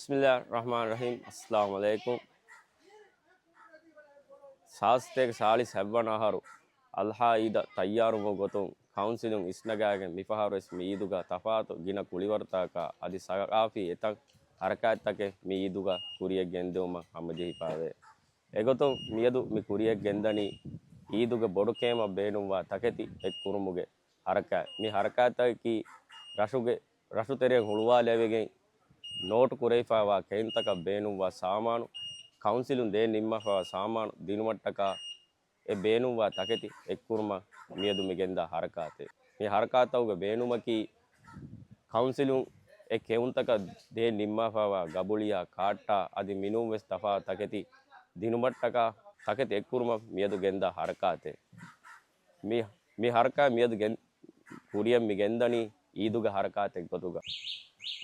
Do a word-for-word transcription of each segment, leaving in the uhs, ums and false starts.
ބިސްމިއްލާހި ރަޙްމާނި ރަޙީމް. އައްސަލާމު ޢަލައިކުމް. ސާދަ ސަތޭކަ ސާޅީސް ހަތްވަނަ އަހަރު އަޟްޙާ އީދަށް ތައްޔާރުވުމުގެ ގޮތުން ކައުންސިލުން އިސްނަގާގެން މިފަހަރުވެސް މި އީދުގަ ތަފާތު ގިނަ ކުޅިވަރުތަކާ އަދި ސަގާފީ އެތައް ހަރަކާތްތަކެއް މި އީދުގަ ކުރިޔަށް ގެންދިއުމަށް ހަމަޖެހިފައެވެ. އެގޮތުން މިއަދު މި ކުރިޔަށް ގެންދަނީ އީދުގެ ބޮޑު ކޭމަށް ބޭނުންވާ ތަކެތި އެއްކުރުމުގެ ހަރަކާތް. މި ހަރަކާތްތަކަކީ ރަށުގެ ރަށުތެރެއަށް ހުޅުވާލެވިގެން ނޯޓު ކުރެވިފައިވާ ކެއުންތަކަށް ބޭނުންވާ ސާމާނު، ކައުންސިލުން ދޭން ނިންމާފައިވާ ސާމާނު ދިނުމަށްޓަކާ އެ ބޭނުންވާ ތަކެތި އެއްކުރުމަށް މިއަދު މި ގެންދާ ހަރަކާތެއް. މި ހަރަކާތްތަކުގެ ބޭނުމަކީ ކައުންސިލުން އެ ކެއުންތަކަށް ދޭން ނިންމާފައިވާ ގަބުޅިއާ، ކާއްޓާ އަދި މިނޫން ވެސް ތަފާތު ތަކެތި ދިނުމަށްޓަކާ ތަކެތި އެއްކުރުމަށް މިއަދު ގެންދާ ހަރަކާތެއް. މި، މި ހަރަކާތް މިއަދު ގެން، ކުރިޔަށް މި ގެންދަނީ އީދުގެ ހަރަކާތެއް ގޮތުގަ.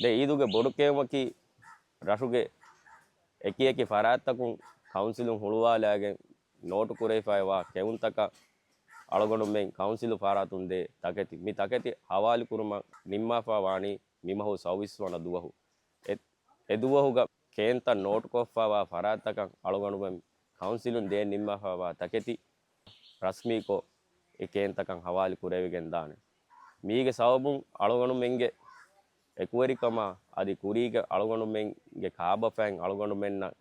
ދެ އީދުގެ ބޮޑު ކެއުމަކީ ރަށުގެ އެކިއެކި ފަރާތްތަކުން ކައުންސިލުން ހުޅުވާލައިގެން ނޯޓު ކުރެވިފައިވާ ކެއުންތަކަށް އަޅުގަނޑުމެން ކައުންސިލު ފަރާތުން ދޭ ތަކެތި. މި ތަކެތި ހަވާލުކުރުމަށް ނިންމާފައި ވާނީ މިމަހު ސައުވީސް ވަނަ ދުވަހު. އެ، އެ ދުވަހުގަ ކޭންތައް ނޯޓުކޮށްފައިވާ ފަރާތްތަކަށް އަޅުގަނޑުމެން ކައުންސިލުން ދޭން ނިންމާފައިވާ ތަކެތި ރަސްމީކޮށް، އެ ކޭންތަކަށް ހަވާލު ކުރެވިގެން ދާނެ. މީގެ ސަބަބުން އަޅުގަނޑުމެންގެ އެކުވެރިކަމާ އަދި ކުރީގެ އަޅުގަނޑުމެންގެ ކާބަފައިން އަޅުގަނޑުމެންނަށް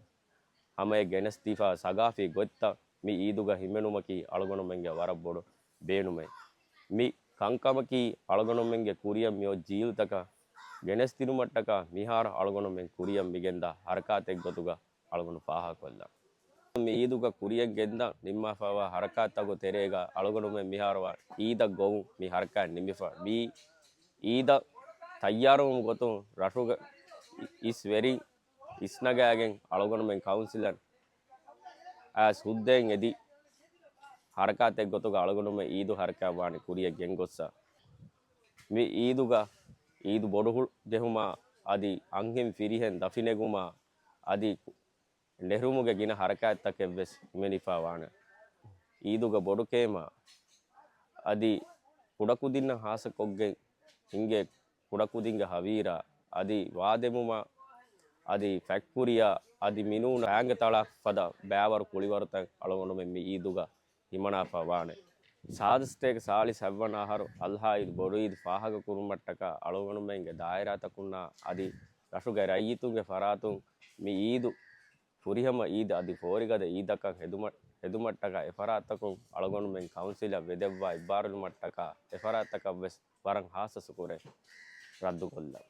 ހަމައަށް ގެނެސްދީފާ ސަގާފީ ގޮތްތައް މި އީދުގަ ހިމެނުމަކީ އަޅުގަނޑުމެންގެ ވަރަށް ބޮޑު ބޭނުމެއް. މި ކަންކަމަކީ އަޅުގަނޑުމެންގެ ކުރިޔަށް މިއޮތް ޖީލުތަކަށް ގެނެސްދިނުމަށްޓަކާ މިހާރު އަޅުގަނޑުމެން ކުރިޔަށް މިގެންދާ ހަރަކާތެއް ގޮތުގަ އަޅުގަނޑު ފާހަގަކޮށްލަން. މި އީދުގަ ކުރިޔަށް ގެންދަން ނިންމާފައިވާ ހަރަކާތްތަކުގެ ތެރޭގަ އަޅުގަނޑުމެން މިހާރު އީދަށް ގޮވުން މި ހަރަކާތް ނިމިފަ. މި އީދަށް ތައްޔާރުވުމުގެ ގޮތުން ރަށުގަ އިސް ވެރިން އިސްނަގާގެން އަޅުގަނޑުމެން ކައުންސިލަށް އައިސް ހުއްދައިން އެދި ހަރަކާތެއް ގޮތުގަ އަޅުގަނޑުމެން އީދު ހަރަކާތް ވާނެ ކުރިޔަށް ގެންގޮއްސަ. މި އީދުގަ އީދު ބޮޑު ހު-، ޖެހުމާ އަދި އަންހެން ފިރިހެން ދަފިނެގުމާ އަދި ނެހުރުމުގެ ގިނަ ހަރަކާތްތަކެއް ވެސް ހިމެނިފަ ވާނެ. އީދުގަ ބޮޑު ކޭމާ އަދި ކުޑަކުދިންނަށް ހާއްސަކޮށްގެން ހިނގޭ ކުޑަކުދިންގެ ހަވީރާ އަދި ވާދެމުމާ އަދި ފެކްޓަރީއާ އަދި މިނޫނަށް ފައިންގެ ތަޅާ ފަދަ ބައިވަރު ކުޅިވަރުތައް އަޅުގަނޑުމެން މި އީދުގަ ހިމަނާފަ ވާނެ. ސާދަ ސަތޭކަ ސާޅީސް ހަތްވަނަ އަހަރު އަޟްޙާ އީދު ބޮޑު އީދު ފާހަގަކުރުމަށްޓަކާ އަޅުގަނޑުމެންގެ ދާއިރާތަކުންނާ އަދި ރަށުގެ ރައްޔިތުންގެ ފަރާތުން މި އީދު ފުރިހަމަ އީދަށް އަދި ފޯރިގަދަ އީދަކަށް ހެދުމަށް، ހެދުމަށްޓަކާ އެފަރާތްތަކުން އަޅުގަނޑުމެން ކައުންސިލަށް ވެދެއްވާ އެއްބާރުލުމަށްޓަކާ އެފަރާތްތަކަށް ވެސް ވަރަށް ހާއްސަ ޝުކުރެއް ރައްދުކޮށްލަން.